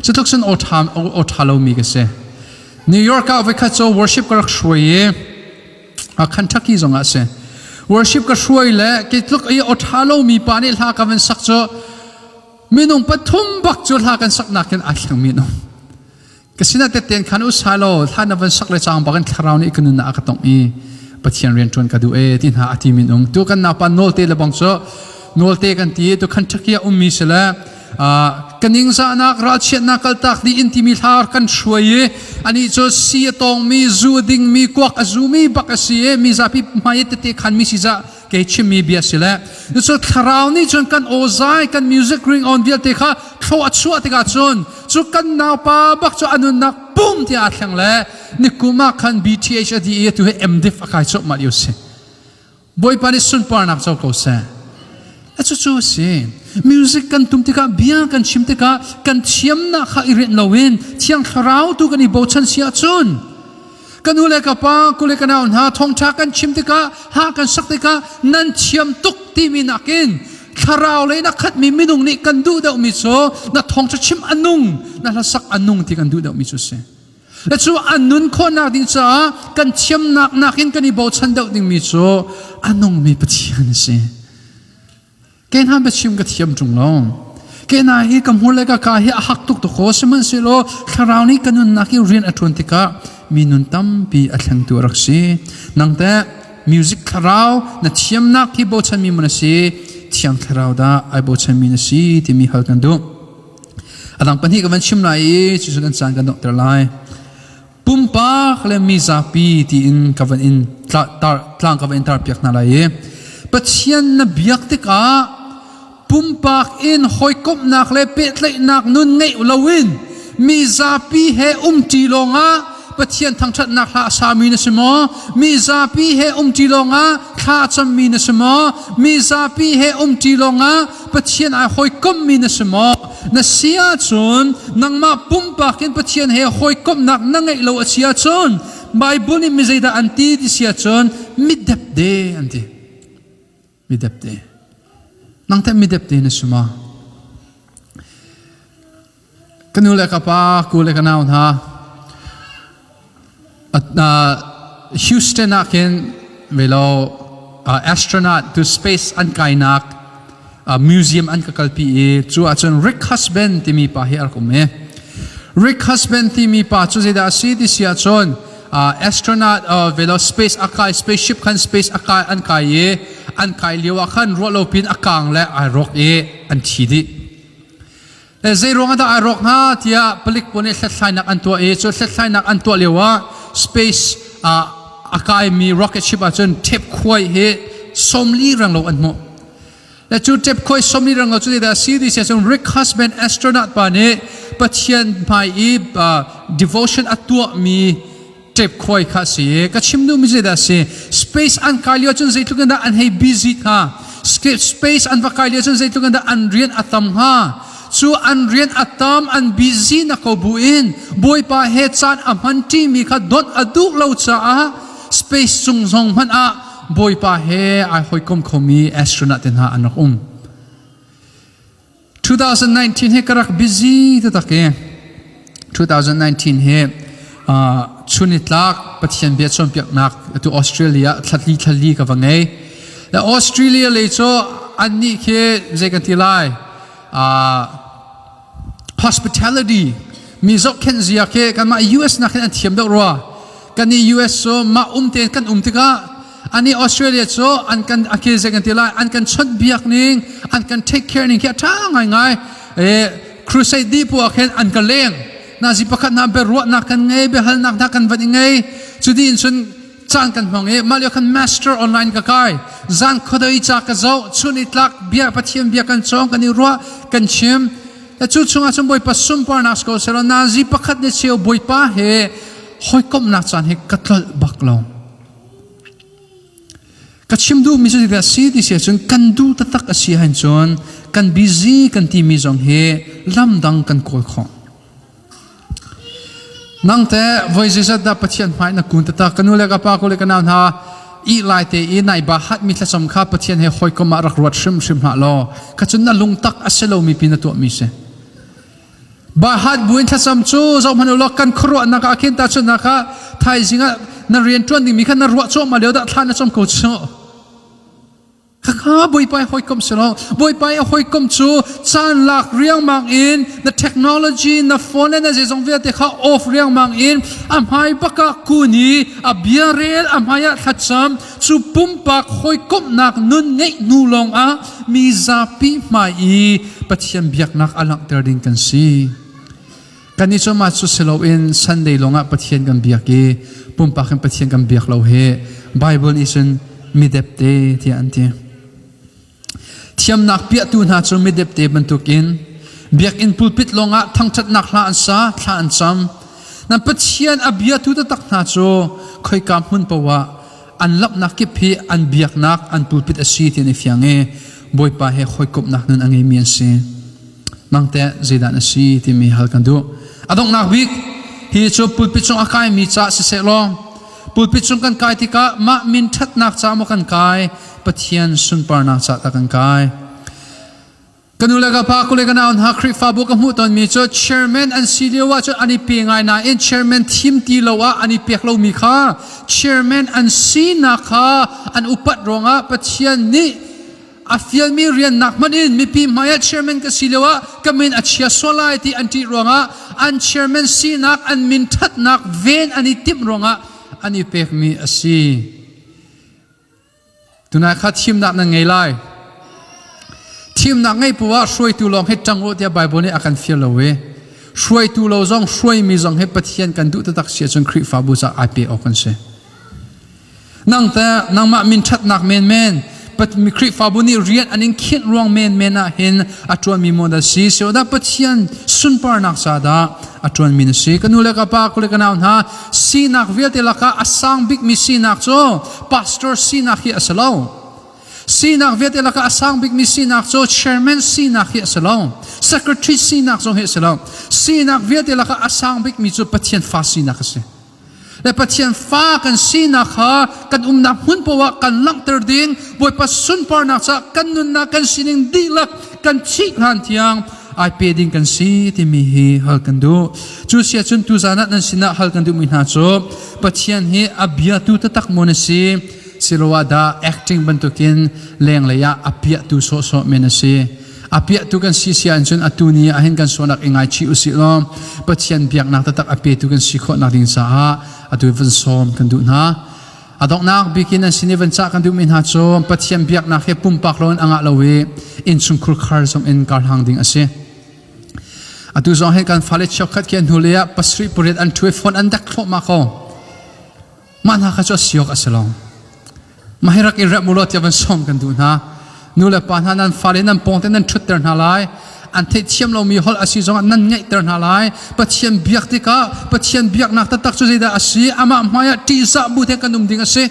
cu tluk cun aw ṭha aw ṭha lomi ka si. New York ah voikhat cu worship ka rak hruai i Kentucky zong ah si. Worship ka hruai le kei tluk i aw ṭha lomi pa nih hla ka van sak cu minung pathum bak cu hla kan sak nakin aa thlengmi an um. Ka sinah tetten khan u salo hla na van sak le cang bak in thlarau nih ka nunnak a ka tongh i Pathian rian ṭuan ka duh e ti hna a ti min um. Tu kan naupa nawlte le bang cu nawlte kan ti tu Kentucky ah ummi si le ka ningzahnak ralchiatnak kaltak dih in timi hla kan hruai i anih cu si a tawngmi zu a dingmi kuak a zumi bak a si i mi zapi hmai i tete khanmi si zah kei chimmi bia si le cu thlarau nih cun kan aw zai kan music ring on vialte kha thlo a chuah tikah cun cu kan naupa bak cu a nunnak pum tiah aa thleng le nikum ah khan BTH a di i atu hi MDiv a kai cuahmah lio si. Bawipa nih sunparnak co ko seh. A cucu a si. Music kan tum tikah, bia kan chim tikah, kan thiamnak kha i rianh loin Thiang Thlarau tu kan i bochan si ahcun ka nu le ka pa, ku le ka nau hna thawngṭha kan chim tikah, ha kan sak tikah nan thiam tuk timi nakin thlarau lei na khatmi minung nih kan duh deuhmi cu na thawngṭha chim a nung, na hlasak a nung ti kan duh deuhmi cu a si. Le cu an nun khawhnak ding caah kan thiamnak nakin kan i bochan deuh dingmi cu a nungmi Pathian a si. Ke hna biachim ka thiam ṭung lo. Ke hna hi ka hmur le ka ka hi a hak tuk tuk ko sihmanhsehlaw thlarau nih ka nunnak i rian a ṭuan tikah mi nun tampi a thlengtu a rak si. Nang teh music thlarau na thiamnak hi bochanmi maw na si thiang thlarau dah ai bochanmi na si timi hal kan duh. A dang pahnih ka van chim lai i cucu kan caan kan donghter lai. Pumpak le mi zapi tiin ka van in tlang ka van in tarpiak hna lai i Pathian na biak tikah pumpak in hawikomhnak le pehtlaihnak nun ngeih loin mi zapi he umṭi lawngah Pathian thangṭhatnak hla a sami na si maw? Mi zapi he umṭi lawngah thla a cammi na si maw? Mi zapi he umṭi lawngah Pathian ai hawikommi na si maw? Na si ahcun nangmah pumpak in Pathian he hawikomhnak na ngeih lo a si ahcun Bible nih mi zeidah an ti ti si ahcun midepde an ti. Midepde. Nang teh midepde na si maw? Ka nu le ka pa, ku le ka nau hna, Houston ah khin velo astronaut to space an kainak museum an ka kalpi i cu ahcun Rick Husband timi pa hi a rak um i Rick Husband timi pa cu zeidah a si ti si ahcun astronaut velo space a kai spaceship khan space a kai an kai i an kai lio ah khan ruah lo pin a kang le ai rawk i an thi dih. Le zeiruang ah dah ai rawk hnga tiah palik pawl nih hlathlainak an tuah i cu hlathlainak an tuah lio ah space ah a kaimi rocket ship ahcun tape khuai hi 40 renglo an hmuh. Le cu tape khuai 40 renglo cu zeidah a si ti si ahcun Rick Husband astronaut pa nih Pathian hmai i devotion a tuahmi tape khuai kha a si i ka chim duhmi zeidah a si space an kai lio cun zeitluk in dah an hei busy hnga space an va kai lio cun zeitluk in dah an rian a tam hnga cu an rian a tam an busy na ko bu in bawipa he caan a hman ṭimi kha dawt a duh lo caah space cung zong hmanh ah bawipa he ai hawikom khomi astronaut te hna an rak um 2019 hi ka rak busy taktak i 2019 hi chunitlak Pathian bia cawnpiaknak atu Australia thlatli thlatli ka va ngei. Le Australia lei cu annih khi zei kan ti lai hospitality mi zohkhenh zia khi kanmah US nak hin an thiam deuh rua. Kan i US cu mah um tein kan um tikah ani Australia cu an kan akil zei kan ti lai an kan chawnh biak ning an kan take care ning khi a tha ngai ngai e crusade di pu ah khin an ka leng nazi pakhat na be ruahnak kan ngei be halnak hna kan van i ngei cu di in cun caan kan hmang i mah lio khan master online ka kai zan khodoi ca ka zoh chun i tlak bia pathian bia kan cawng kan i ruah kan chim. Cu chungah cun Bawipa sunparnak si ko selaw nazi pakhat ne cheu Bawipa he hawikomhnak caan hi ka tlolh bak lo. Ka chim duhmi cu zeidah si ti si ahcun kan duh taktak a si ahhin cun kan busy kan timi zong hi lamdang kan kawl khawh. Nang te voi zeizat dah Pathian hmai na kun taktak ka nu le ka pa ko le ka nau hna i lai te i nai ba hat mi thlacam kha Pathian he hawikom ah rak ruat hrimhrim hlah law kha cun na lungtak a si lomi pi na tuahmi si. Bahat buin thlacam cu zohhmanh u law kan khuaruahnak ah khin tahchunhnak ah thaizing ah na rian ṭuan dingmi kha na ruah cuahmah lio dah thla na cam ko cu. Khakha Bawipa i hawikom si lo. Bawipa i hawikom cu caan lak riangmang in na technology, na phone le na zeizong vialte kha off riangmang in a hmai bak ah kun i a bia rel a hmai ah thlacam cu pumpak hawikomhnak nun ngeih hnu lawng ah mi zapi hmai i Pathian biaknak a langhter ding kan si. Kan i cu mah cu si loin Sunday lawngah Pathian kan biak i pumpak in Pathian kan biak lo hi Bible nih cun midepte tiah an ti. Thiamnak piahtu hna cu midepte bantukin biakinn pulpit lawngah thangṭhatnak hla an sa, thla an cam. Nan Pathian a biatu taktak hna cu khoika hmun paoh ah an lamhnak kip hi an biaknak an pulpit a si ti an i fiang i Bawipa he hawikomhnak nun a ngeimi an si. Nang teh zeidah na si timi hal kan duh. A donghnak bik hi cu pulpit cung a kaimi ca siseh law pulpit cung kan kai tikah mah min ṭhatnak ca maw kan kai Pathian sunparnak ca ta kan kai. Ka nu le ka pa kule ka nau hna Khrihfabu ka hmuh tawnmi cu chairman an si lio ah cun an i pe ngai nain chairman thim ti lo ah an i pek lomi kha chairman an sinak kha an upat ruangah Pathian nih a fialmi rian nak hmanh in mipi hmaiah chairman ka si lio ah ka min a chia sual lai ti an ṭih ruangah an chairman sinak an min ṭhatnak ven an i timh ruangah an i pekmi a si. Tunai kha thimnak nan ngei lai. Thimnak ngei pu ah hruaitu lawng hi ṭang u tiah Bible nih a kan fial lo i hruaitu lo zong hruaimi zong hi Pathian kan duh taktak si ahcun Khrihfabu caah ai pe awk kan si. Nang teh nangmah min ṭhatnak menmen Khrihfabu nih rian an in khinh ruang menmen ah hin a ṭuanmi maw dah si si dah Pathian sunparnak ca dah a ṭuanmi na si ka nu le ka pa kule ka nau hna sinak vialte lakah a sang bikmi sinak cu pastor sinak hi a si lo sinak vialte lakah a sang bikmi sinak cu chairman sinak hi a si lo secretary sinak zong hi a si lo sinak vialte lakah a sang bikmi cu Pathian fa sinak a si Le Pathian fa kan sinak kha kan umnak hmun poah kan langhter ding Bawipa sunparnak caah kan nunnak kan sining dihlak kan thih hlan tiang ai pe ding kan si timi hi hal kan duh. Cu si ahcun tuzan ah nan sinah hal kan duhmi hna cu Pathian hi a biatu taktak maw na si siloah dah acting bantukin lenglei ah a piahtu sawhsawh men a si. A piahtu kan si si ahcun atu ni ah hin kan sualnak i ngaichih usih law Pathian biaknak taktak a petu kan si khawh nak ding caah atu van sawm kan duh hna. A donghnak bikin an sin i van cah kan duhmi hna cu Pathian biaknak hi pumpak loin a ngah lo i innchungkhur khar zong in karhlang ding a si. Atu zong hin kan fale cheukhat khi an hnulei ah pasarih pariat an ṭhu i phone an dek thluahmah ko. Mah hna kha cu a si awk a si lo. Mah hi rak i remh u law tiah van sawm kan duh hna. Nu le pa hna nan fale nan pawngte nan ṭhutter hna lai. An theihthiam lomi holh a si zongah nan ngaihter hna lai. Pathian biak tikah Pathian biaknak taktak cu zeidah a si? Amah hmaiah ṭihzah bu te kan um ding a si.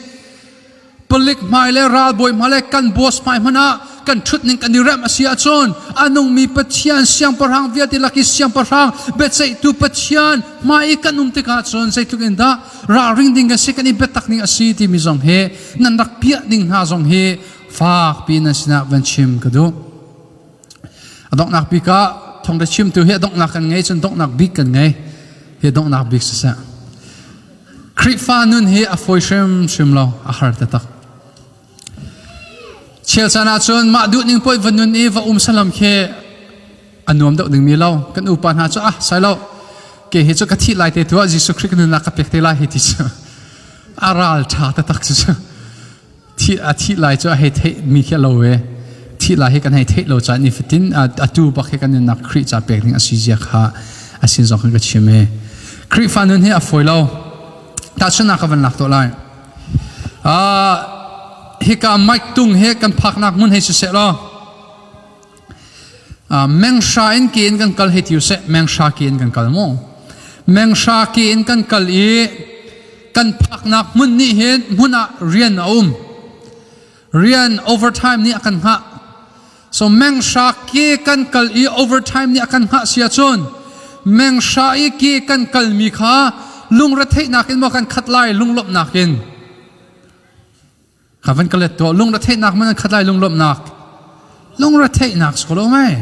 Palik hmai le ralbawi hmai le kan boss hmai hmanh ah kan ṭhutning kan i remh a si ahcun a nungmi Pathian siangpahrang vialte lak i siangpahrang biaceihtu Pathian hmai i kan um tikah cun zeitluk in dah ralring ding kan si kan i biatak ning a si timi zong hi nan rak piah ding hna zong hi fakpi nan sinah van chim ka duh. A donghnak bik ah thawngṭha chimtu hi a donghnak kan ngei cun donghnak bik kan ngei hi donghnak bik siseh. Khrihfa nun hi a fawi hrimhrim lo a har taktak. Chel caan ahcun mah duh ning paoh va nun i va um salam khi a nuam deuh dingmi lo. Kan upa hna cu ah sai lo ke hi cu ka thih lai te tu ah Jesuh Khrih ka nunnak ka pek te lai hi ti cu a ral ṭha taktak cu thi a thih lai cu a hei theih mi khi a lo ve thih lai hi kan hei theih lo caan ni fatin atu bak hi kan nunnak Khrih ca pek ding a si zia kha a sin zong ka chim e Khrihfa nun hi a fawi lo tahchunhnak ka van lak to lai hika mic tung he kan phaknak hmun hei siseh law. Menghra in ke in kan kal hei ti usih menghra ke in kan kal mu. Menghra ke in kan kal i kan phaknak hmun nih hin hmun ah rian a um. Rian overtime nih a kan hngah. So menghra ke kan kal i overtime nih a kan hngah si ahcun menghra i ke kan kalmi kha lungretheihnak in maw kan khat lai lunglawmhnak in. Ka van ka let tuah lungretheihnak man khat lai lunglawmhnak. Lungretheihnak si ko lo mei.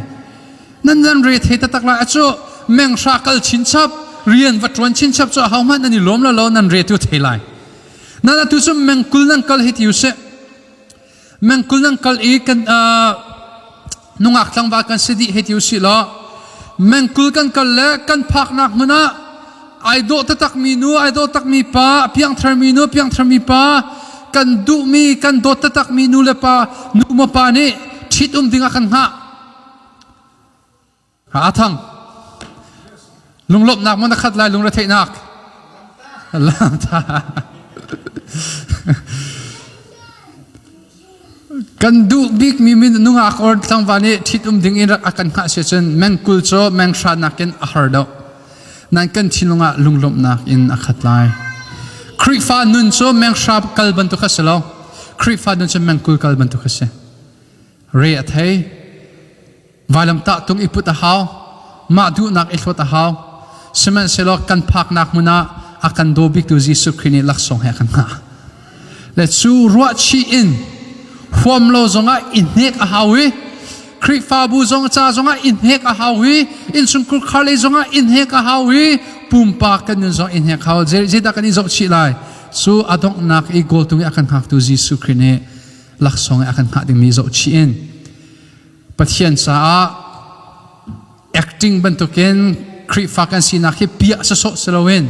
Nan nan re thei taktak lai acu menghra kal chinchap rian va tuan chinchap cu ho hmanh nan i lawm la lo nan re tu thei lai. Nan atu cu mengkul nan kal hi ti usih. Mengkul nan kal i kan nungak tlangval kan si dih hei ti usih law mengkul kan kal le kan phaknak hmun ah ai dawh taktakmi nu ai dawh takmi pa piangtharmi nu piangtharmi pa kan duhmi kan dawt taktakmi nu le pa nu maw pa nih ṭhit um ding ah kan hngah. A thang. Lunglawmhnak maw na khat lai lungretheihnak? Lamta. Kan duh bikmi min nungak or tlangval nih ṭhit um ding in rak a kan hngah si cun mengkul cu menghra nakin a har deuh. Nan kan thinlung ah lunglawmhnak in a khat lai. Khrihfa nun cu menghra kal bantuk a si lo. Khrihfa nun cu mengkul kal bantuk a si. Re a thei. Vailamtah tung i put a hau. Mah duhnak i hlawt a hau. Sihmanhsehlaw kan phaknak hmun ah a kan daw biktu Jesuh Khrih nih laksawng he a kan hngah. Le cu ruahchih in huam lo zongah i hnek a hau i Khrihfabu zong ca zongah i hnek a hau i innchungkhar khar lei zongah i hnek a hau i pumpak kan nun zong i hnek hau. Zeidah kan i zohchih lai? Cu a donghnak i goal tung i a kan hngaktu Jesuh Khrih nih laksawng i a kan hngah dingmi zohchih in Pathian caah acting bantukin Khrihfa kan sinak hi piah sawsawh si loin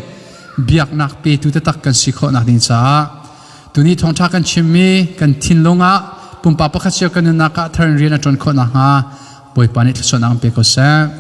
biaknak petu taktak kan si khawhnak ding caah tuni thawngṭha kan chimmi kan thinlung ah pumpak pakhat cio kan nunnak ah thar in rian a ṭuan khawh nakhnga Bawipa nih thluachuahnak an pe ko seh.